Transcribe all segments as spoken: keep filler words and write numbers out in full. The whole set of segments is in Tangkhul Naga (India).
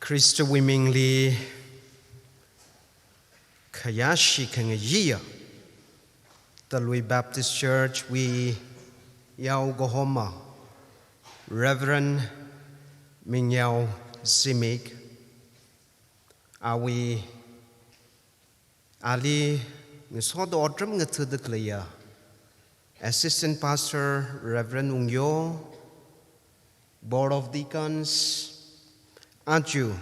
Khristawui mingli khayāshi khangayiya Talui Baptist Church wui yaokahoma Reverend Mingyao Zimik, awui ali ngasoda otram ngathuda khaleiya Assistant Pastor Reverend Ungyo, Board of Deacons, aja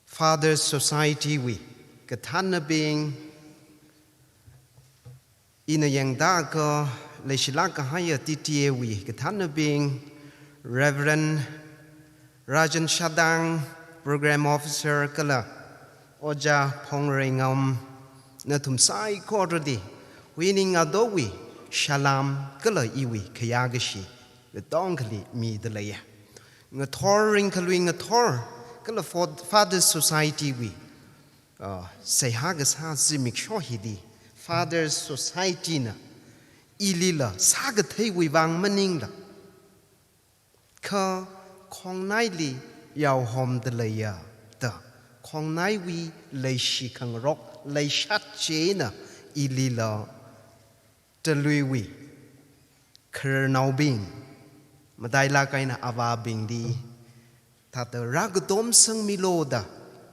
Fathers Society wui kathānnabing, ina yangda kha leishilāk kahaiya T T A wui kathānnabing, Reverend Rajan Shadang, Program Officer, kala Ojā Phongreingam, nathum saikorali huining adowui salam kala iwui khayā kashi katongkhali mida leiya. Ngathor ringkhalui ngathor kala Fa-, Fathers Society wui, ah, seihā kasā zimiksho hili Fathers Society na ilila sākatheiwui vang maningla, kha khongnaili yaohomda leiya da, khongnaiwui leishi khangarok leishat chieina ilila Taluiwui khararnaobing, matailāk eina avābingli thāda rākatom sangmilu da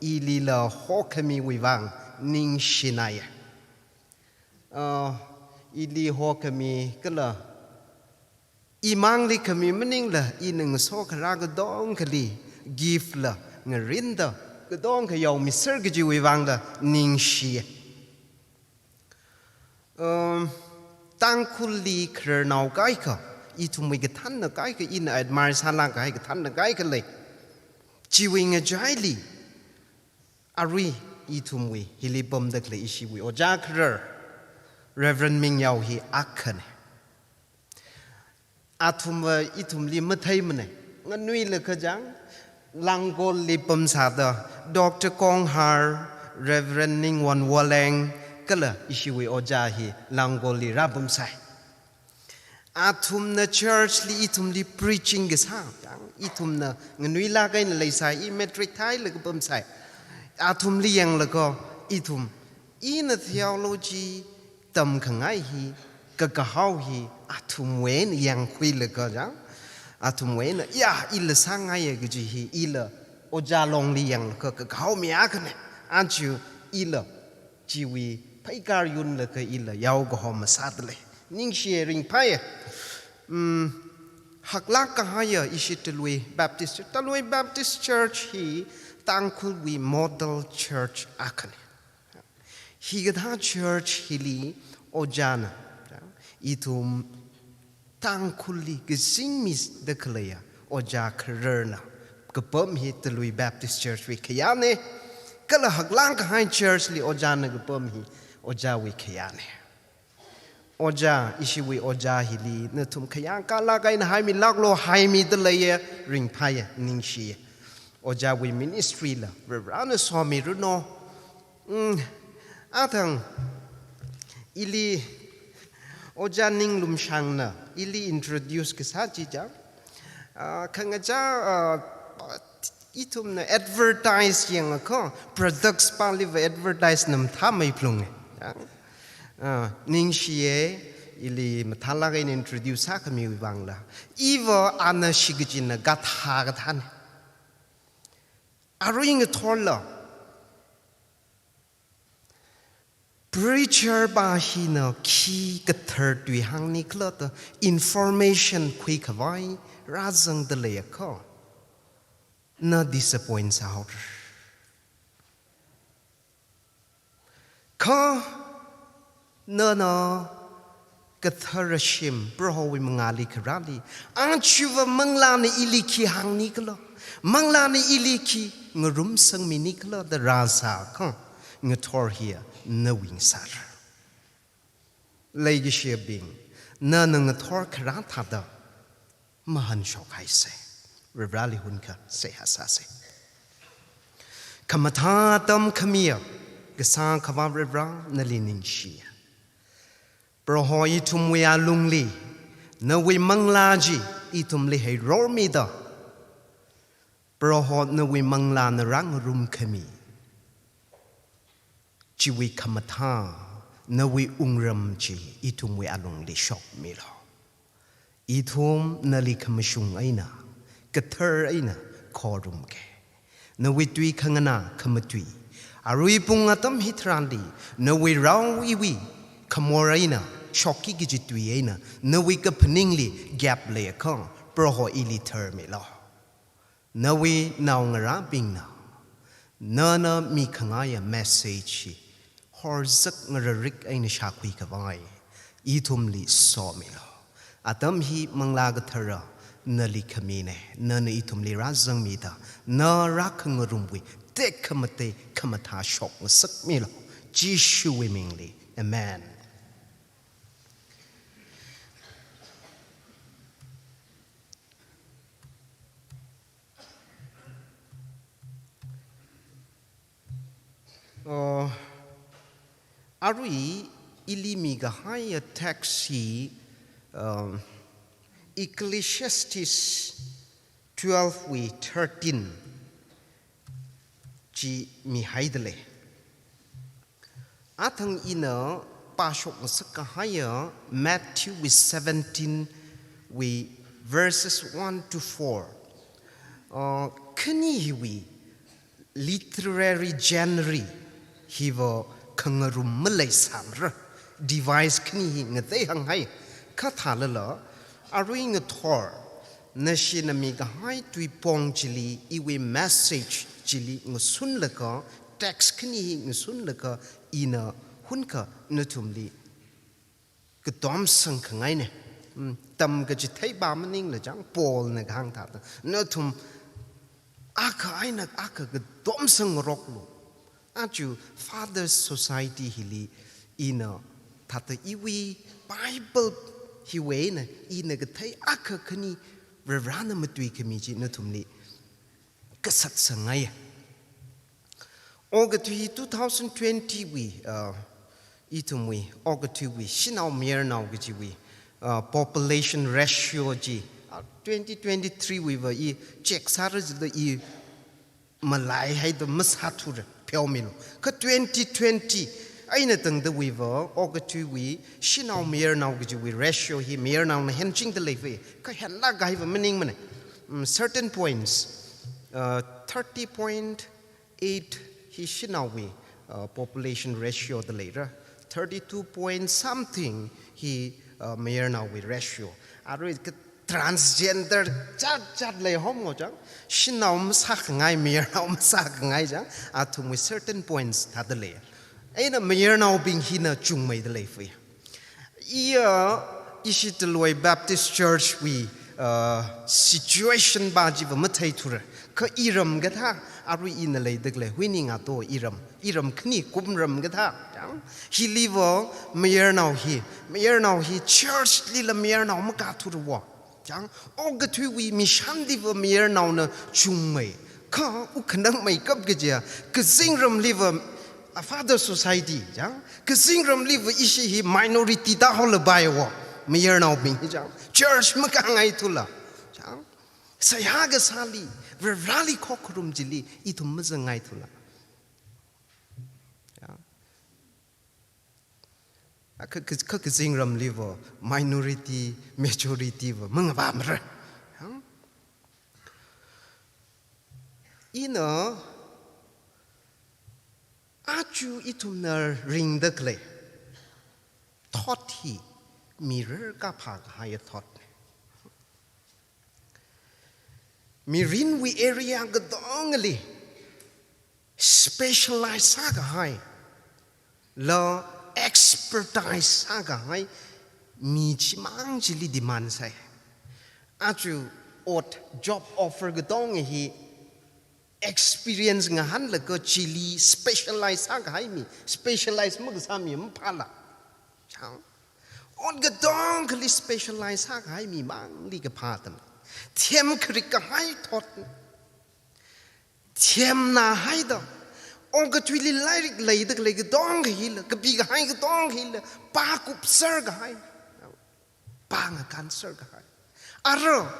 ilila hokhamiwui vang ningshinaya. Ah, ili hokhami kala imangli khami maningla, ina ngaso kharā katongkhali gift la ngarinda katongkha yaomiser kajiwui vangla ningshiya. Um, Tangkhulli khararnao kaikha, ithumwui kathānna kaikha, ina admire sālāk kahai kathānna kaikha lei. Chiwui ngachaili arui ithumwui hili pamda khalei ishiwui ojā kharar Reverend Mingyao hi akhana. Athumva ithumli matheimana. Nganuilakha chang, Langkolli pamsāda, Doctor Konghar, Reverend Ningwon Woleng, kala ishiwui ojā hi Langkolli rāpamsai. Athumna church li ithumli preaching kasā, chang, ithumna nganuilāk eina leisai, i matric thailaga pamsai. Athumli yanglaga ithum, ina theology tamkhangai hi, kakahao hi, athumwui eina yangkhuilaga chang, athumwui eina, ya, ila sāngaiya kaji hi, ila ojā longli yanglaga kakahao mi akhana. Aja ila chiwui pheikar yunlaga ila yaokahoma sāda lei. Ningshiya, ringphāya. Mm, haklāk kahaiya ishi Talui Baptist Church. Talui Baptist Church hi Tangkhulwui model church akhana. Hikathā church hili ojāna, ithum Tangkhulli kazingmida khaleiya ojā khararna kapam hi Talui Baptist Church wui khayāna, kala haklāk kahai church li ojāna kapam hi ojāwui khayāna. Ojā, ishiwui ojā hili nathum khayākalāk eina haimilāklu, haimida leiya, ringphāya, ningshiya. Ojāwui ministry la Varivarana somiranu. Mm, athang, ili Ojā Ninglumshangna ili introduce kasā chi chang, ah, khangachā, ah, ithumna advertise yangakha, products pāliva advertise na mathāmei phalunga. Ah, ningshiya, ili mathālāk eina introduce sākhamiwui vangla. Iva ana shikachinna gathā kathāna. Arui ngathorla preacher pa hina khi kathar tui hāngnikhala da information khuikhavai rāzangda leiakha, na disappoint sāhaora. Kha nana kathara shim, Prohowui mangāli kharāli, achuva manglāna ili khi hāngnikhala, manglāna ili khi ngarumsangminikhala da rāsākha, ngathor hiya nawui ngasāra. Leikashiyabing, nana ngathor kharā thāda mahānshok haisa. Varivarali hunkha seihā sāsa. Khamathā atam khamiya kasā Akhava Varivara, nali ningshiya. Proho, ithumwui alungli nawui manglā chi ithumli heirormida, Proho nawui manglāna rāngarum khami chiwui khamathā, nawui wungram chi ithumwui alungli shokmilu. Ithum nali khamashung eina, kathar eina khorumke. Nawui tui khanganā khamatui, arui pung atam hitharanli, nawui rao iwui khamor eina, shokki kaji tui eina, nawui kaphaningli gap leiakha, Proho ili tharmilu. Nawui naongarābingna, nana mikhangaiya message hi horzak ngararik eina shākhui khavai ithumli somilu. Atam hi Manglā Kathara nali khamine, nana ithumli rāzangmida, na rākhangarumwui tekhamatei khamathā shokngasakmilu. Jishuwui mingli. Amen. Uh, arui ili mikahaiya text hi, um, Ecclesiastes twelve wui thirteen chi mihaidalei. Athang ina pāshokngasak kahaiya Matthew wui seventeen wui verses one to four. Uh, khani hiwui literary genre hiva khangarum maleisāmara. Device khani hi ngatei hānghai. Khathālala, arui ngathor, nashina mikahai tuipong chili, iwui message chili ngasunlaga, text khani hi ngasunlaga, ina hunkha nathumli katomsang khangaine. Mm, tamkachithei pā maningla chang, Paulna kahāng thāda, nathum akha eina akha katomsang ngaroklu. Aja Fathers Society hili ina thāda iwui Bible hiwui eina ina kathei akha khani Varena matuikhami chi nathumli kasat sāngaiya. Okathui hi two thousand twenty wui, uh, ithumwui, okathuiwui, shanao mayarnao kajiwui, uh, population ratio chi, uh, twenty twenty-three wuiva i check sāra jida i malaihaida masāthura, pheomilu. Kha twenty twenty eina tangda wuiva, okathuiwui, shanao mayarnao kajiwui ratio hi mayarnaona henchingda leifai. Kha henlāk kahaiva maningmane. Mm, certain points, uh, thirty point eight hi shanaowui, uh, population ratio da leira. Thirty-two point something hi, uh, mayarnaowui ratio. Arui ka transgender jat jat leihomngo chang. Shanao masākhangai, mayarnao masākhangai chang. Athumwui certain points thāda lei. Eina mayarnaobing hina chungmeida leifai. Iya, ishi Taloi Baptist Church wui, uh, situation pā chiva matheithura. Kha iram kathā, arui ina leidalei, Huining Ato iram, iram khani Kumram kathā, chang. Hiliva mayarnao hi, mayarnao hi church lila mayarnao makāthura wo. Chang, okathuiwui mission liva mayarnaona chungmei. Kha ukhanangmeikap kajiya, kazingramliva a Father Society, chang, kazingramliva ishi hi minority tāhaolapai wo, mayarnaobing hi chang. Church makāngaithula, chang. Seihā kasāli, Vareli khokharum chili, ithum mazangngaithula. Chang. Kha, kha, kha, kazingramliva minority, majority va mangavāmara. Chang. Ina aja ithumna ringdalei thot hi mirar kaphā kahaiya thot. Mirinwui area katongali specialize sākahai, la expertise sākahai mi chimang chili demand sai. Aja ot job offer katong hi experience ngahānlaga chili specialize sākahai mi, specialize makasā mi maphāla. Chang. Ot katongkhali specialize sākahai mi mangli kaphā tam. Themkharik kahai thot. Themnāhaida, okathuili lairik leidalei katong hila, kapikahai katong hila, pākupser kahai, pāngakānser kahai. Ara,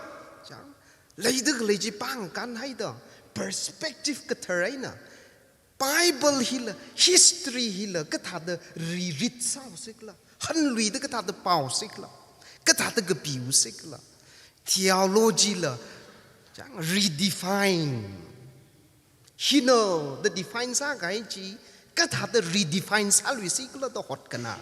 chang, Leida khalei chi pāngkān haida, perspective kathar eina, Bible hila, history hila, kathāda ririt sāusikhala, hanluida kathāda pāusikhala, kathāda kapiusikhala, theology la, chang redefine. Hina da define sākahai chi, kathāda redefine sāluisikhala da hotkhana.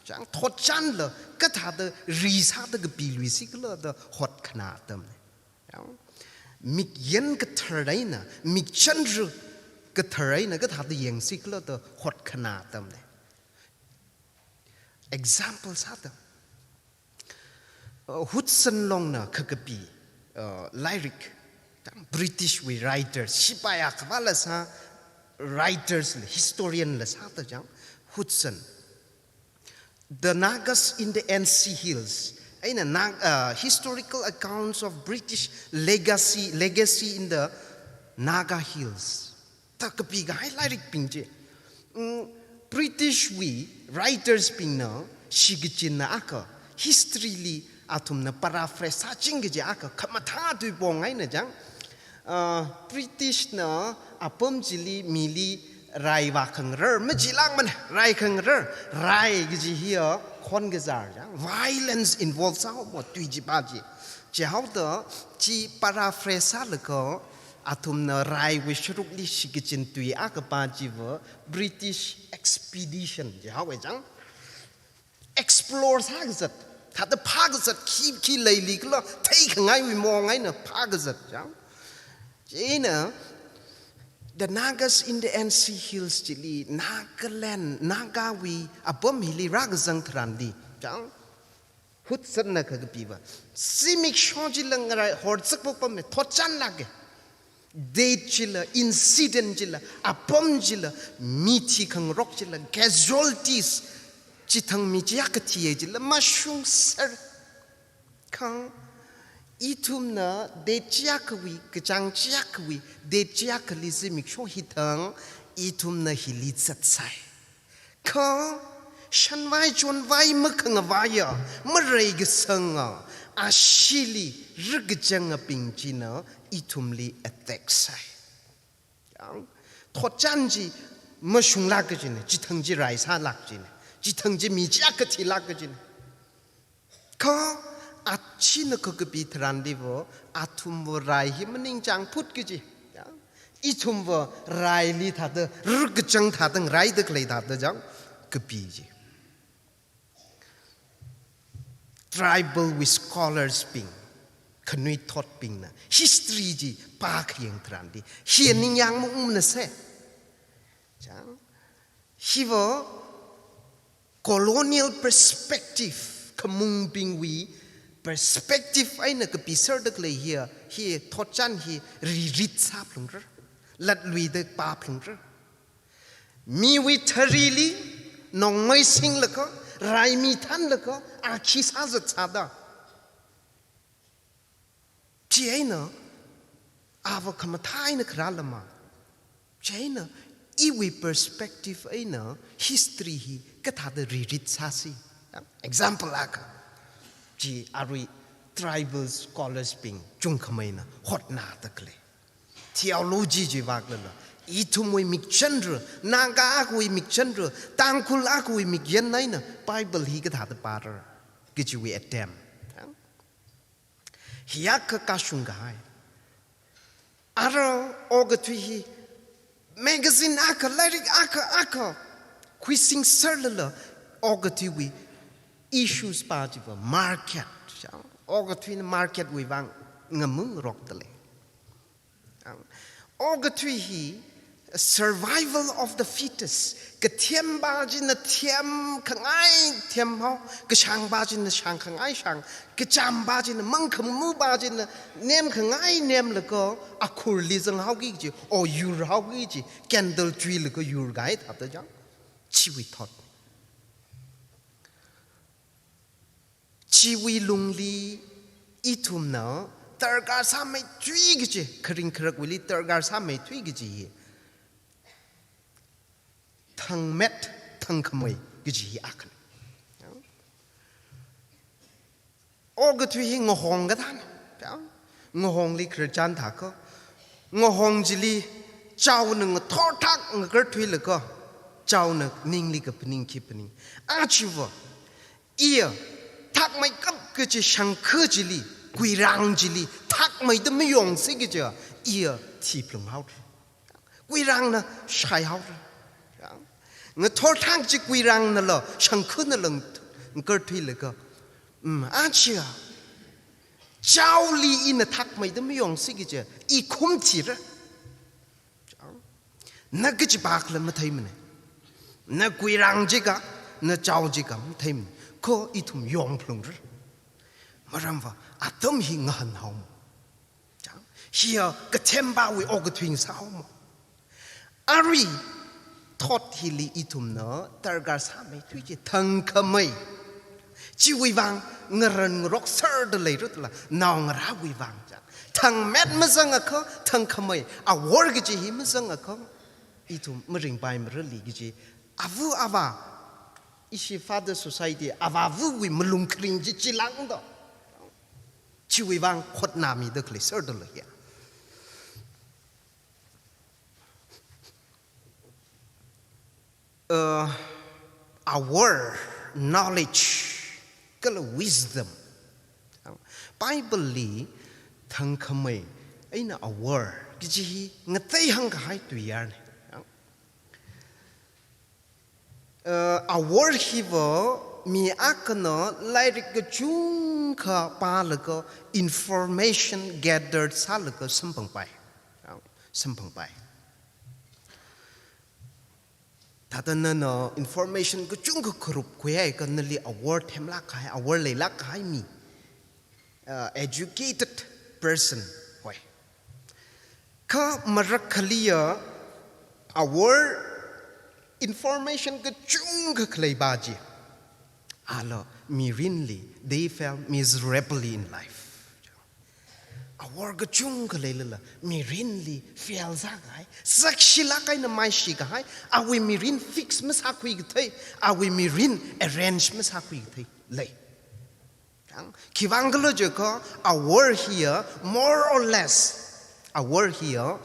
Chang thotchanla, kathāda risāda kapiluisikhala da hotkhana atamna. Chang mikyan kathar eina, mikchanra kathar eina, kathāda yangsikhala da hotkhana atamna. Example sāda, uh, Hudson Long na kakapi, uh, lairik, British wui writers, shipai akhava la sā writers la, historian la sāda chang, Hudson. The Nagas in the N C Hills. Eina Nag-, uh, historical accounts of British legacy, legacy in the Naga Hills. Da kapikahai lairikbing chi. Mm, British wui writers bingna shikachinna akha, history li athumna paraphrase sāching kaji akha, khamathā tui pong eina chang. Ah, British na apam chili mili rai vākhangarar, machilākmana, rai khangarar, rai kaji hiya khon kazar chang, violence involve sāhaowa tui chi pa chi. Chihaoda chi paraphrase sālaga, athumna raiwui sharukli shikachin tui akha pa chiva British expedition jihaowa chang. Explore sākazat, thāda phākazat, khi khi leilikhala, theikhangaiwui maong eina phākazat chang. Chieina, The Nagas in the N C Hills chili, Nagaland, Nagawui apam hili rākazang tharanli chang, Hudson na kakapiva, zimiksho chila ngarai horzakva apamna, thotchanlāka. Date chila, incident chila, apam chila, mi thikhangarok chila, casualties, chithang mi chiyākha thiya chila mashungser. Kha ithumna date chiyākhawui, kachāng chiyākhawui, date chiyākhali zimiksho hithang ithumna hili zatsai. Kha shanvai chonvai makhangavaiya, mareikasanga, ashili rikachangabing china ithumli attack sai. Chang, thotchan chi mashunglāk kajina, chithang chi rai sālāk kajina, chithang chi mi chiyākha thilāk kajina. Kha achina kakapi tharanliva, athumva rai hi maningchāng phut kaji. Ya. Ithumva raili thāda, rikachang thāda, raida khalei thāda chang kapi chi. Tribal wui scholars bing, khanuithotbingna history chi pākhayang tharanli, hi ningyāng maungmana se. Chang, hiva colonial perspective, khamungbingwui perspective eina kapiserda khalei hiya, hi thotchan hi ririt sāphalungra, latluida pāphalungra. Miwui tharili nongmei singlaga, raimi thanlaga, akhi sāzat sāda. Chieina, ava khamathā eina kharā lama. Chieina, iwui perspective eina history hi kathāda ririt sāsi. Example akha, chi arui tribal scholars bing chungkhameina hotnada khalei. Theology chi vāklala, ithumwui mikchanra, Naga akhawui mikchanra, Tangkhul akhawui mikyan eina Bible hi kathāda pāra kajiwui attempt. Hiyākha kashung kahai. Ara okathui hi magazine akha, lairik akha, akha khuisingserlala okathuiwui issues pa chiva market. Okathuina market wui vang ngamung rokdalei. Okathui hi survival of the fittest. Kathem pa china them khangai them hao, kashang pa china shang khangai shang, kacham pa china, mangkhamu pa china nem khangai nemlaga akhurli zanghaoki kaji, o yurhaoki kaji, candle chuilaga yurkahai thāda chang. Chiwui thot. Chiwui lungli ithumna darkar sāmeithui kaji, kharing kharakwuili darkar sāmeithui kaji hi thangmet thangkhamei kaji hi akhana. Okathui hi ngahong kathāna. Ngahongli khararchan thākha, ngahong chili chaona ngathorthak ngakarthuilaga, chaona ningli kaphaning khiphaning. Achiva, iya thakmeikap kachi shangkha chili, kuirang chili, thakmeida mayongsi kaja, iya thiphalung haora. Kuirangna shai haora. Ngathorthak chi kuirangnala, shangkhanala ngakarthuilaga, mm, achiya, chaoli ina thakmeida mayongsi kaja, i khumthira. Na kachi pākhala matheimana. Na kuirang jiakha, na chao jiakha matheimana. Kha ithum yongphalungra. Maramva, atam hi ngahānhaomo. Chang, hiya kathempāwui okathui sāhaomo. Arui thot hili ithumna darkar sāmeithui chi thangkhamei. Chiwui vang ngaran ngarokserda leirutla, naongarāwui vang chang. Thangmet mazangakha, thangkhamei, awor kaji hi mazangakha, ithum maringpaimarali kaji. Ava avā, ishi Father Society, avāvawui malung kharing chi chilangda, chiwui vang hotnāmida khalei serda leiya. Uh, awor, knowledge, kala wisdom. Bible li thangkhamei eina awor kaji hi ngateihāng kahai tuiyarna. Uh, awor hiva mi akhana lairik kachungkha pālaga, information gathered sālaga samphangpai. Samphangpai. Thāda nana information kachungkha kharupkhui haiakha nali awor themlāk kahai, awor leilāk kahai mi, uh, educated person hoi. Kha marākhaliya awor information kachungkha khaleipa chi, ala mirinli, they fail miserably in life. Awor kachungkha leilala, mirinli fail sākahai, sakshilāk eina maishikahai, awui mirin fix masākhui kathei, awui mirin arrange masākhui kathei lei. Chang, khiwuivang khala jiakha, awor hiya, more or less, awor hiya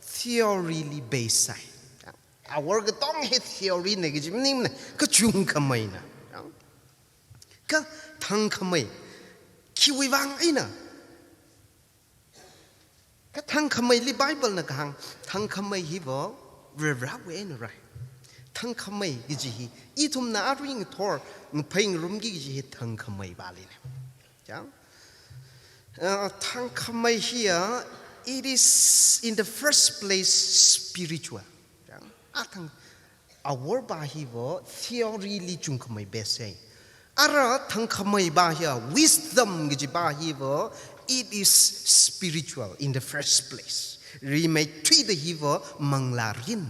theory li base sai. Chang, awor katong hi theory na kaji maningmana, kachungkhameina. Chang, kha thangkhamei, khiwuivang eina? Kha thangkhameili Bible na kahāng, thangkhamei hiva Varivarawui eina rai. Thangkhamei kaji hi, ithumna arui ngathor, ngaphei ngarumki kaji hi thangkhamei pālina. Chang? Uh, thangkhamei hiya, it is in the first place spiritual. Chang? Athang, awor pa hiva theory li chungkhamei base sai. Ara thangkhamei pa hiya, wisdom kaji pa hiva, it is spiritual in the first place. Rimeithuida hiva manglārin.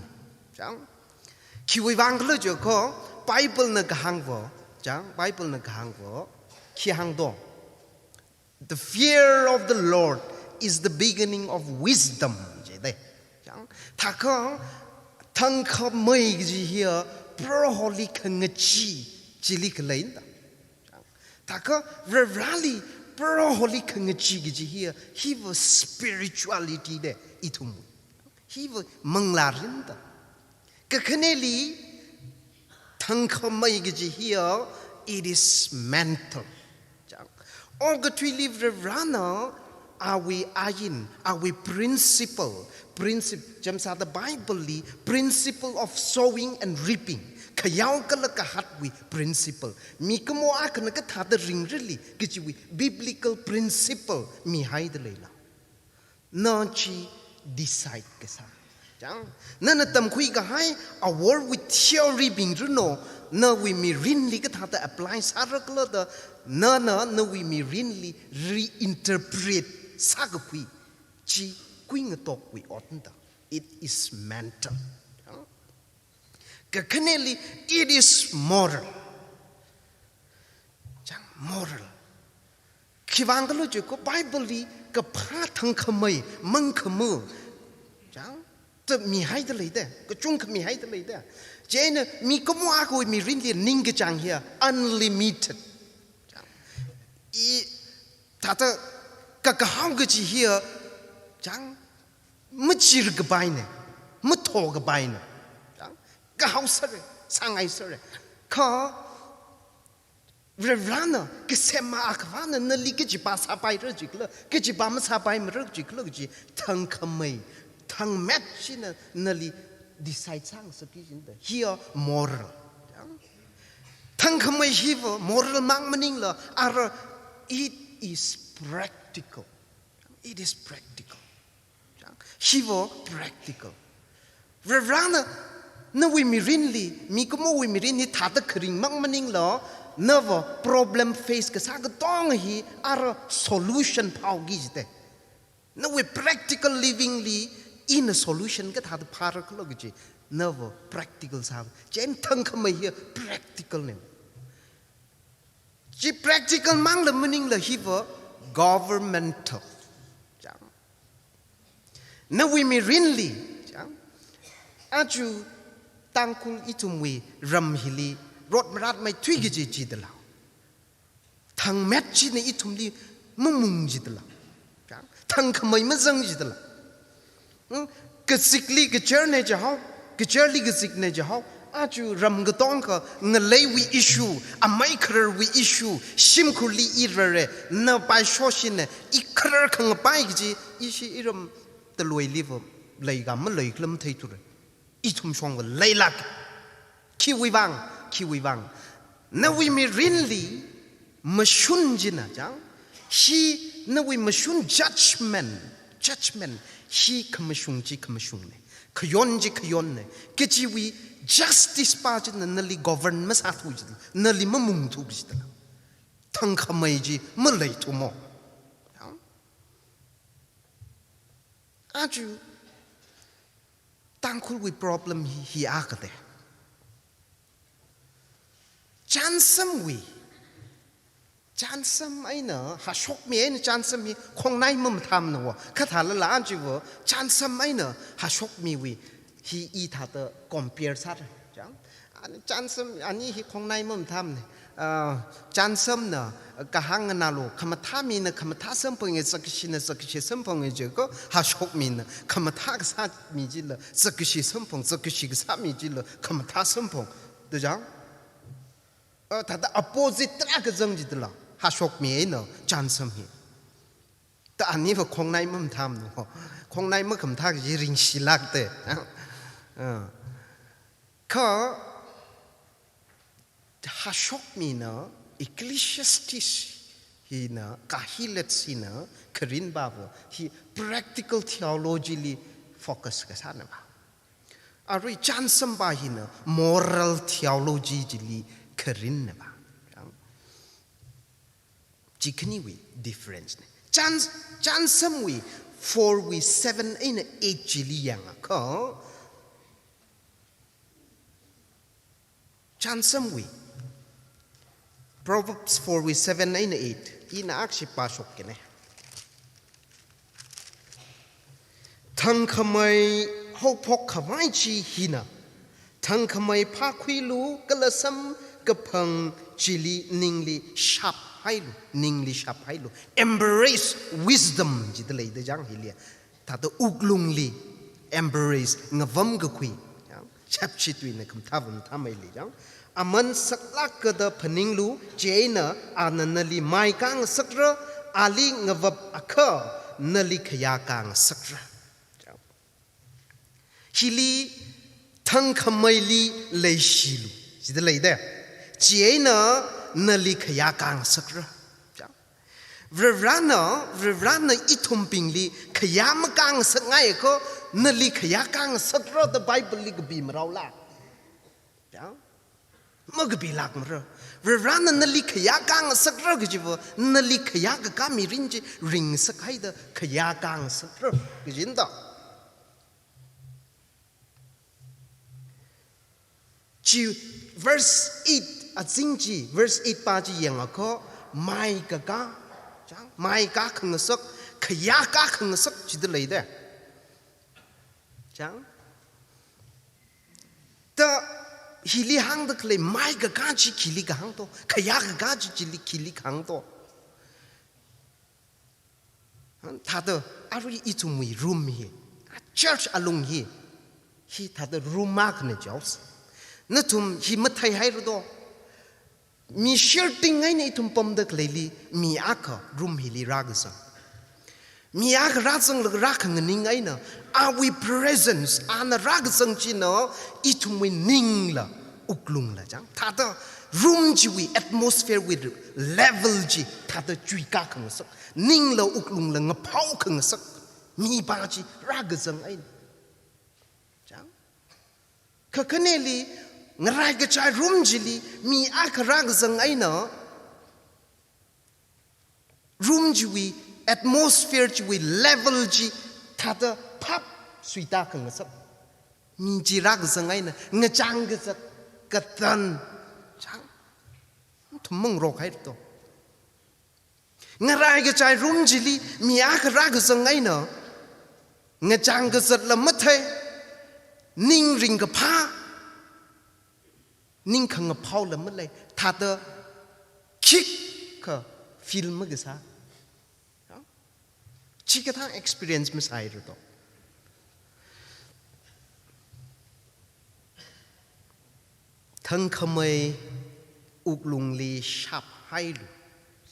Chang? Khiwuivang khala jiakha, Bible na kahāngva, chang, Bible na kahāngva, khi hāngdo? The fear of the Lord is the beginning of wisdom, jida. Chang, thākha thangkhamei kaji hiya Proholi khangachee chili khaleina da. Chang, thākha Varivarali Proholi khangachee kaji hiya, hiva spirituality da ithum. Hiva manglārin da. Kakhaneli, thangkhamei kaji hiya, it is mental. Chang. Okathuili Varivarana awui ain, awui principle, principle, chānsāda Bible li principle of sowing and reaping, khayao kala kahatwui principle. Mikumo akhana kathāda ringrali kajiwui biblical principle mihaida leila. Na chi decide kasā. Chang, nana tamkhui kahai aworwui theory bing runo, nawui mirinli kathāda apply sāra khala da, nana nawui mirinli reinterpret sākakhui chi kuingatokwui otna da. It is mental. Chang? Kakhaneli, it is moral. Chang, moral. Khiwuivang khala jiakha Bible li kaphā thangkhamei, mangkhamei, chang, ta mihaida leida, kachungkha mihaida leida. Chieina mikumo akhawui mirinli ningkachāng hiya unlimited. Chang. I, thāda Kakahao kaji hiya, chang, machir kapaina, matho kapaina. Chang, kahao sāra, sāngai sāra. Kha Varivarana, kasema Akhavana nali kachipa sāpaira jikhala, kachipa masāpaimara jikhala kaji, thangkhamei, thangmet china nali decide sāngasakki jida. Hiya moral. Thangkhamei hiva moral mang maningla, ara it is practical. It is practical. Hiva practical. Varivarana, nawui mirinli, mikumowui mirin hithāda kharing mang maningla, nava problem face kasā katonga hi, ara solution phāki jida. Nawui practical living li, ina solution kathāda phāra khala kaji, nava practical sā. Chieina thangkhamei hiya practical na. Chi practical mangla maningla hiva governmental. Chang. Nawui mirinli, chang, aja Tangkhul ithumwui ram hili rot maratmeithui kaji jidala. Thangmet china ithumli mamung jidala. Chang, thangkhamei mazang jidala. Hmm? Kazikli kazarna jihao, kazarli kazikna jihao, aja ram katonga ngaleiwui issue, amei khararwui issue, shimkhurli i rāra, na paishoshina, i kharar khangapai kaji, ishi iram taluiliva, leika maleikhala matheithura. Ithum shongva leilāk. Khiwuivang, khiwuivang. Nawui mirinli mashun china, chang. Hi nawui mashun judgment, judgment. Hi khamashung chi khamashungna. Khayon chi khayonna. Kachiwui justice pa china nali govern masāthu jida. Nali mamungthu jida. Thangkhamei chi maleithumo. Chang. Aja Tangkhulwui problem hi, hi akhada. Chānsamwui. Chānsam eina, hashokmi eina chānsam hi khongnai mamathāmana wo. Kathālala aja chiva, chānsam eina hashokmiwui hi ithāda compare sāra. Chang? Ani chānsam, ani hi khongnai mamathāmana. Ah, chānsamna, kahāng nganālu, khamathā mina khamathā samphanga, zakashina zakashi samphanga jikha, hashokmina, khamathā kasā mi chila, zakashi samphang, zakashi kasā mi chila, khamathā samphang. Da chang? Ah, thāda opposite tarākha zang jidala, hashokmi eina, chānsam hi. Da aniva khongnai mamathāmana, khongnai makhamathā kaji ringshilākda. Ah. Kha, hashokmina, Ecclesiastes hina, Koheleth hina, kharinpava, hi practical theology li focus kasānava. Arui chānsam pa hina, moral theology chili kharinna va. Chi khaniwui difference na. Chān, chānsamwui four wui seven eina eight chili yangakha, chānsamwui. Proverbs four wui seven eina eight. Ina akhashi pāshokki na. Thangkhamei haophok khavai chi hina. Thangkhamei phākhuilu kala samkaphang chili ningli shaphailu, ningli shaphailu. Embrace wisdom jida leida chang hili. Thāda wuklungli embrace ngavamkakhui. Chang, shapshi tuina khamathā vamthāmeili chang. Aman saklākda phaninglu, chieina ana nali mai kāngasakra, ali ngavapakha nali khayā kāngasakra. Chang. Hili thangkhameili leishilu. Jida leida. Chieina nali khayā kāngasakra. Chang. Varivarana, Varivarana ithumbingli khayā makāngasakngaiakha, nali khayā kāngasakra da Bible li kapi maraola. Chang? Makapilākmara. Varivarana nali khayā kāngasakra kajiva, nali khayā kakā mirin chi ringsak haida khayā kāngasakra kajina da. Chi verse eight, azing chi, verse eight pa chi yangakha, mai kakā, chang, mai kākhangasak, khayā kākhangasak jida leida. Chang? Da hili hāngda khalei mai kakā chi khili kahāng to, khayā kakā chi chili khili kahāng to. Thāda arui ithumwui room hi, church alung hi, hi thāda room akhana jaus. Nathum hi matheihaira do. Mi shirting eina ithum pamda khaleili mi akha room hili rākazang. Mi akha rāzanglaga rākhanganing eina, awui presence, ana rākazang china ithumwui ningla wuklungla chang. Thāda room chiwui atmosphere wui level chi thāda chuikā khangasak. Ningla wuklungla ngaphao khangasak. Mipā chi rākazang eina. Chang. Kakhaneli, ngarai kachai room chili mi akha rākazang eina, room chiwui atmosphere chiwui level chi thāda phap suitā khangasak. Mi chi rākazang eina ngachang kazat, katan, chang. Thum mangarokhaira do. Ngarai kachai room chili mi akha rākazang eina, ngachang kazatla mathei, ning ringkaphā, ning khangaphaola malei, thāda khikha feel makasā. Chikathā experience masāhaira do. Thangkhamei wuklungli shaphailu,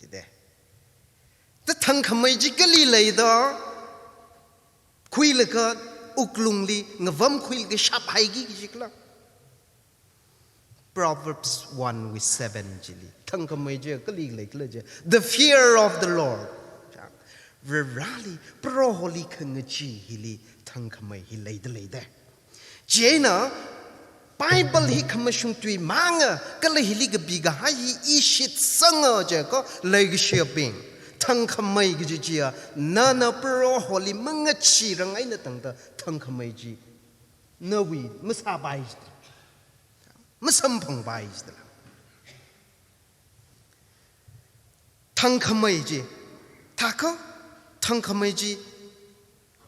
jide. Ta thangkhamei chi kali leida khuilaga wuklungli ngavam khuilaga shaphaiki kaji khala. Proverbs one wui seven chili thangkhamei chi kali leikhala chi, the fear of the Lord. Chang, Vareli, Proholi khangachee hili thangkhamei hi leida leide. Chieina Bible hi khamashung tui manga, kala hili kapi kahai hi i shitsanga jiakha, leikashiyabing, thangkhamei kaji chiya, nana Proholi mangachee rang eina tangda thangkhamei chi nawui masāpai jida, masamphangpai jida. Thangkhamei chi, thākha, thangkhamei chi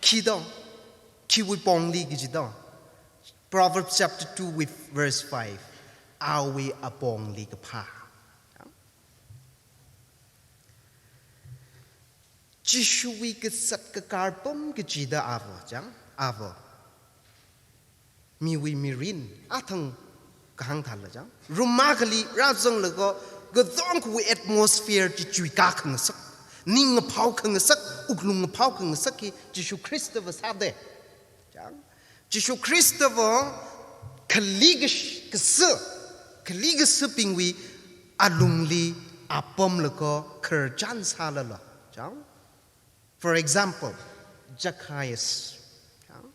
khi do, khiwui pongli kaji do. Proverbs chapter two with verse five. Awui apongli kaphā. Jishuwui kazat kakar pam kachida ava, chang, ava. Miwui mirin, athang kahāng thāla chang. Room akhali rāzanglaga, katonga kawui atmosphere chi chuikā khangasak, ning ngaphao khangasak, wuklung ngaphao khangasak hi Jishu Khristava sāde. Chang. Jishu Khristava khali kash-, kasa, khali kasabingwui alungli apamlaga khararchan sālala. Chang. For example, Zacchaeus. Chang.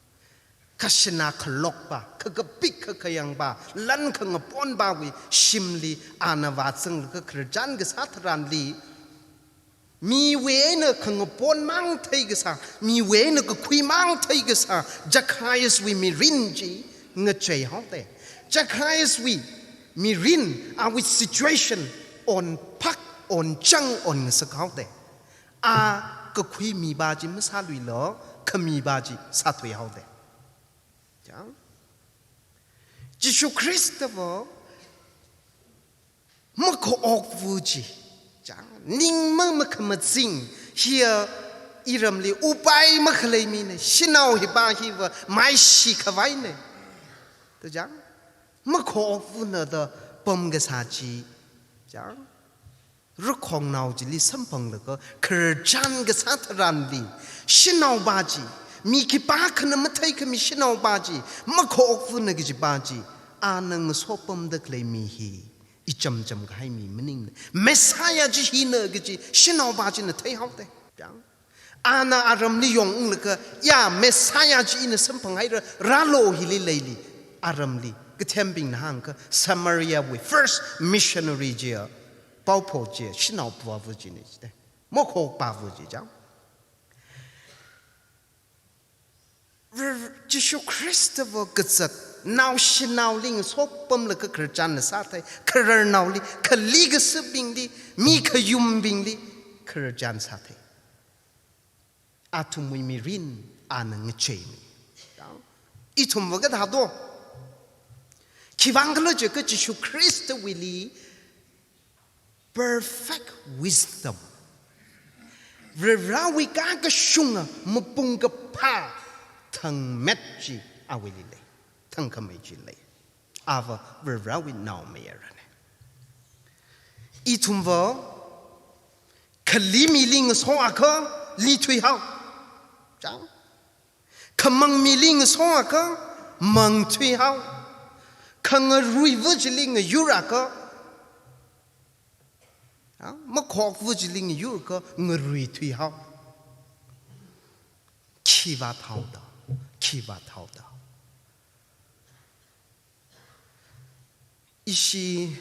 Kashina khalokpa, kakapik kakhayangpa, lan khangaponpawui shimli ana vāzanglaga khararchan kasā tharanli, miwui eina khangapon mang theikasā, miwui eina kakhui mang theikasā Zacchaeus wui mirin chi ngacheihaode. Zacchaeus wui mirin, awui situation onphak, onchang, onngasak haode. A kakhui mipā chi masāluila, khamipā chi sāthuihaode. Chang. Jishu Khristava makhaokvu chi, chang, ning ma makhamazing, hiya iramli upai makhalei mina, shanao hipā hiva maishi khavaina. To chang, makhaokvuna da pam kasā chi, chang, rakhongnao chili samphanglaga khararchan kasā tharanli, shanaopā chi, mi khipākhana matheikhami shanaopā chi, makhaokvuna kajipā chi, ana ngasopamda khalei mi hi ichamcham kahai mi maningna. Messiah chi hina kaji shanaopā china theihaode. Chang. Ana aramli yongunglaga, ya, Messiah chi ina samphanghaira, rālu hili leili, aramli kathembingna hāngakha, Samaria wui first missionary chiya, paopho chiya, shanaopāva china jide. Makhaokpāva chi chang. Jishu Khristava kazat, naoshinaoli ngasopamlaga khararchanna sāthei, khararnaoli, khali kasabingli, mi khayumbingli khararchan sāthei. Athumwui mirin ana ngacheimi. Ithumva kathādo. Khiwuivang khala jiakha Jishu Khristawuili perfect wisdom. Varivarawui kakashunga mapung kaphā thangmet chi awuili lei. Thangkhamei chi lei. Ava Varivarawui naomayarane. Ithumva khali mili ngasoakha li thuihao. Chang. Khamang mili ngasoakha mang thuihao. Khangaruiva chili ngayurakha, ha? Makhokva chili ngayurakha ngarui thuihao. Khiva thaoda, khiva thaoda. Ishi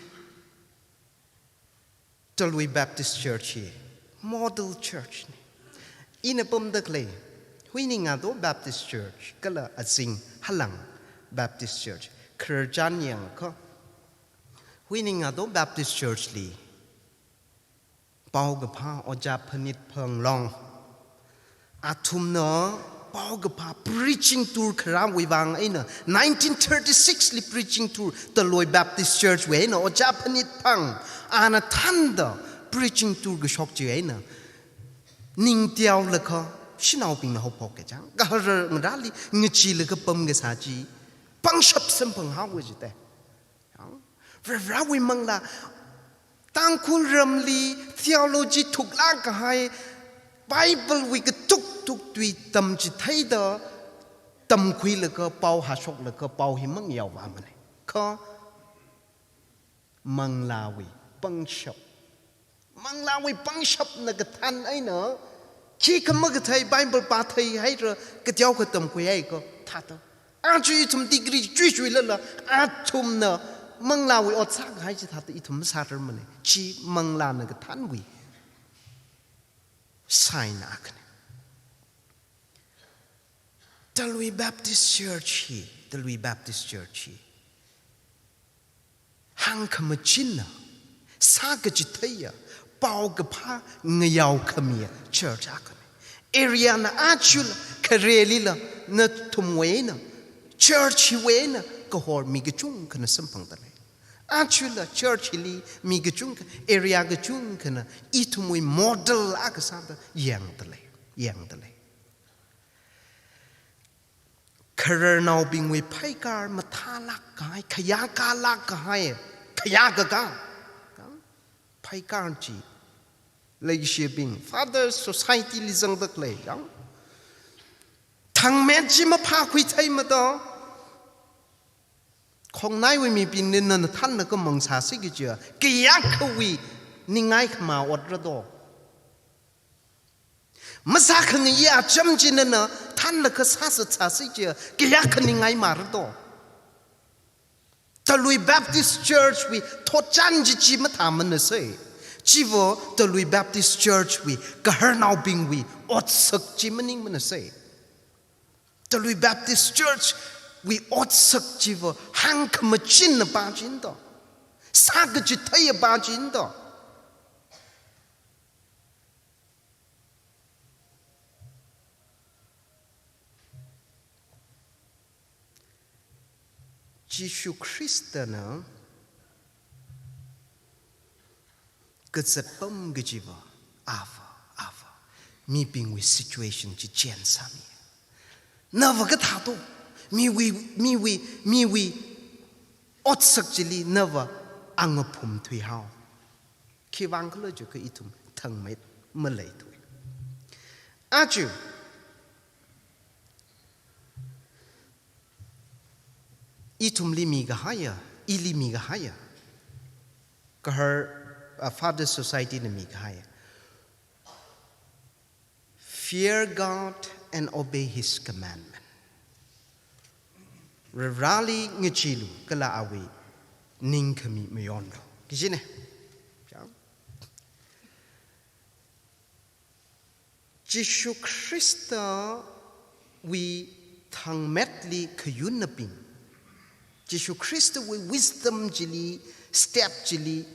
Talui Baptist Church hi model church ne. Ina pamda khalei Huiningado Baptist Church kala azing Halang Baptist Church khararchan yangakha, Huiningado Baptist Church li paokaphā Ojā Phanit Phanglong, athumna paokaphā preaching tour kharāwui vang eina nineteen thirty-six li preaching tour Talui Baptist Church wui eina Ojā Phanit Phang, ana thānda preaching tour kashok chi eina ningteolaga shanaobingna haophok kachang, gahar ngarāli ngacheelaga pamkasā chi pangshap samphanghaowa jite. Varivarawui manglā, Tangkhul ramli theology thuklāk kahai, Bible wui katuk tuk tui tamchitheida tamkhuilaga pao hāshoklaga pao hi mangyao vāmane. Kha manglāwui pangshap, manglāwui pangshapna kathān eina, khikha makathei Bible pāthei haira, kateokha tamkhui haikha thāda. Aja ithum degree chuichuilala, athumna manglāwui ot sākahai chithāda ithum masārarmane. Chi manglāna kathānwui sign akhane. Talui Baptist Church hi, Talui Baptist Church hi hāngkhamachinna, sākachitheiya, paokaphā ngayaokhamiya church akhane. Area na aja kharelila nathumwui eina, church hiwui eina kahor mi kachungkhana samphangda lei. Ajala church hili mi kachungkha, area kachungkhana ithumwui model akha sāda yangda lei, yangda lei. Khararnaobingwui phaikar mathālāk kahai, khayākalāk kahai, khayākakā phaikar chi, leikashibing, Father Society li zangda khalei yang, thangmet chi maphākhui theimada, khongnaiwui mibingli nana thānlaga mang sāsi kajiya, kayākhawui ningai khamā otra do? Masākhangayi acham chi nana thānlaga sāsat sāsi kajiya, kayākha ningai mara do? Talui Baptist Church wui thotchan chi chi mathāmanasei. Chiva Talui Baptist Church wui gaharnaobingwui otsak chi maningmanasei. Talui Baptist Church wui otsak chiva hāngkhamachinna pā china do, sākachitheiya pā china do. Jishu Khristana kazatpam kajiva, ava, ava, mibingwui situation chi change sāmi. Nava kathā do, miwui, miwui, miwui otsak chili nava angaphum thuihao. Khiwuivang khala jiakha ithum thangmet maleithui. Aja ithumli mikahaiya, ili mikahaiya, Gahar, uh, Father Society na mikahaiya, "Fear God and obey His commandment." Vareli ngacheelu kala awui ningkhami mayonlu. Kajine. Jishu Khristawui thangmetli khayunnabing, Jishu Khristawui wisdom chili, step chili